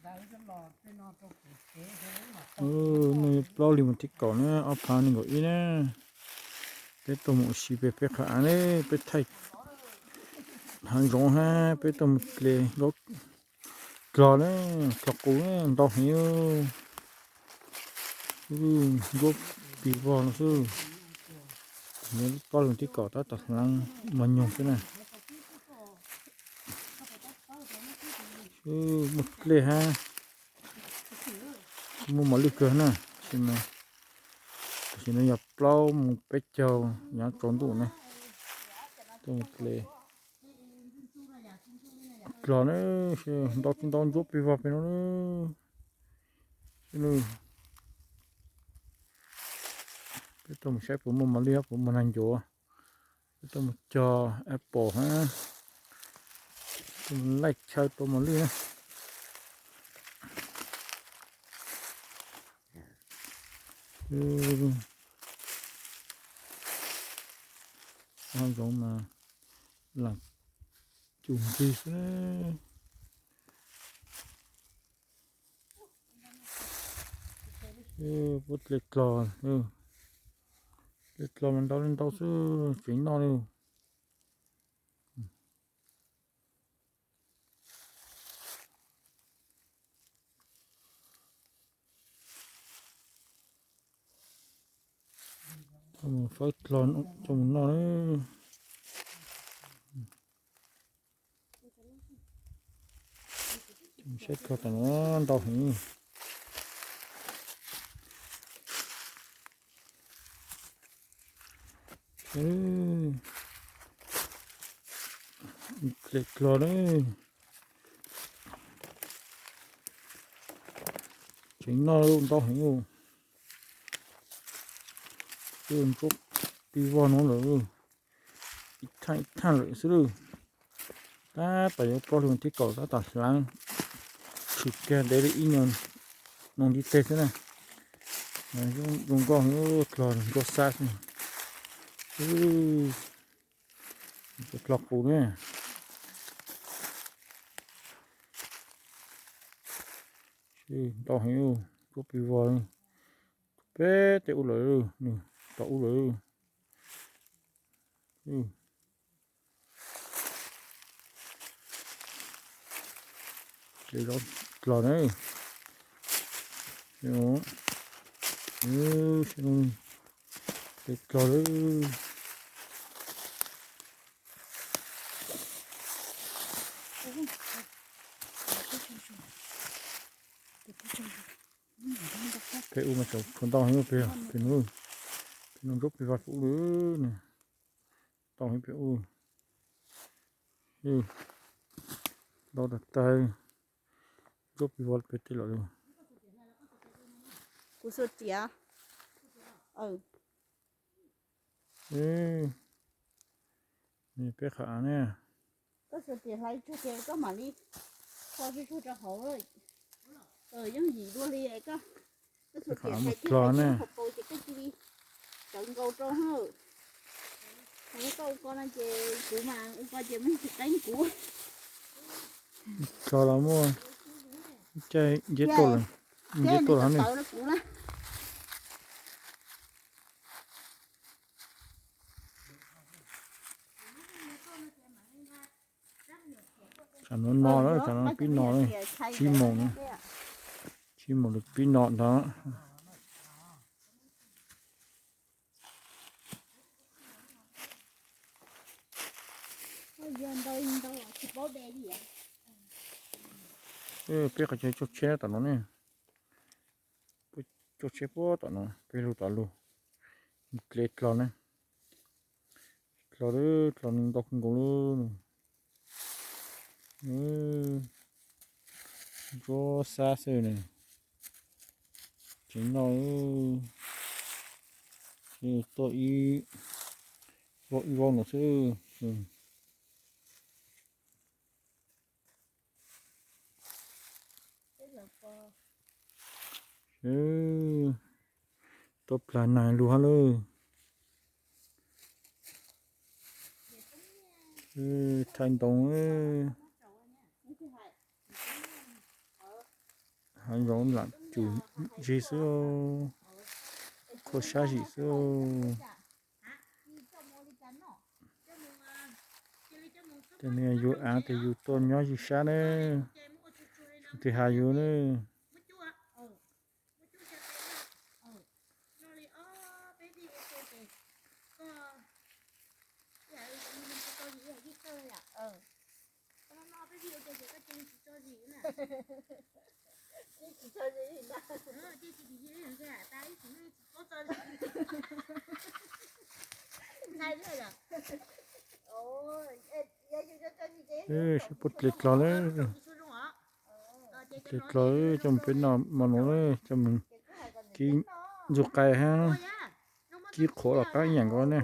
Nej plaub hlis mus thib kaum na, ob phav nees nkaum ib na. Peb tuaj mus ua si pem peb qhov av ne, peb thaij hav zoov hab peb tuaj mus dle nkaub dlog na, dlog qus na, ntau heev. Nkuab pis vog no xwb. Plaub hlis thib kaum tab tom hlaav mos nyoog xwb na. Muaj dlej hab muaj mos lwj kawg na, tam sim no yog plaub moos peb caug nyob tsaus ntuj na. Tuaj mus dle dlog na, ntau tsis ntau, nkuab pis vog pem no na. Peb tuaj mus saib puas muaj mos lwj, puas muaj nag ncuav. Peb tuaj mus cog apple hab tuaj mus laij chaw tua mos lwj na. Hav zoov mas laam cus nqig xwb. Puab dle dlog, dle dlog mas ntau li ntau xwb, tseem noj li. Fawb dlog coj mus noj na. Saib dlog tom no ntau heev. Dle dlog na, tseem noj ntau heev. Nkuab pis vog no lawm, ib thaaj ib thaaj lawm xwb lawm. Tab tom yuav plaub hlis thib kaum tab tom hlaav, tshwm kiag ntev li ib nyuag noo ntiv teg xwb na. Zoo nkauj, dlog nkuaj xab xwb. Dlog qus na. Ntau heev, nkuab pis vog li. Peb tej ub lawm, nws tom ub lawm. Dlog na. Dle dlog lawm. Peb ub mas tseem tshuav ntau heev pem, pem no, pem no nkuab pis vog pem ub lawm. Ntau heev pem ub. Ntau tag tag, nkuab pis vog pem tej lawm. Kuv xuas riam. Peb qhov av ne. Koj xuas riam hlais tsug ces koj mam li kho tsug tsug rau hauv. Yooj yim dua li koj. Koj xuas riam hlais tsug rau hauv paus ces koj cia li tsawv nkaus rau hauv. Koj ua ko no ces kuv mas ua ko ces muaj tsis qeeb kuv. Kho los muaj caij nceb tuaj lawm, nceb tuaj lawm ne. Tsam no no lawm, tsam no pib no lawm, tsib moos na, tsib moos lawm pib no ntag. Peb qhov chaw cog tsheb tom no ne, cog tsheb puag tom no, peb lug tom lug, dle dlog ne, dlog, dlog nws ntau kawg nkaus li. Nkuab xab xwb ne, tseem noj, tuaj ib voj ib voj no xwb. Tuaj plag nag lug hab lawm. Thaij ntoo. Hav zoov lam tsum ntsig xwb, kho sab zim xwb. Ces nws yus aav tias yus tuaj nyob zim sab ne, tus twg has yus ne. Sib puag dle dlog lawm, dle dlog coj mus peb noj mov nus lawm, coj mus kib ntxuag qais hab, kib qhuav los qaab ib yaam nkaus ne.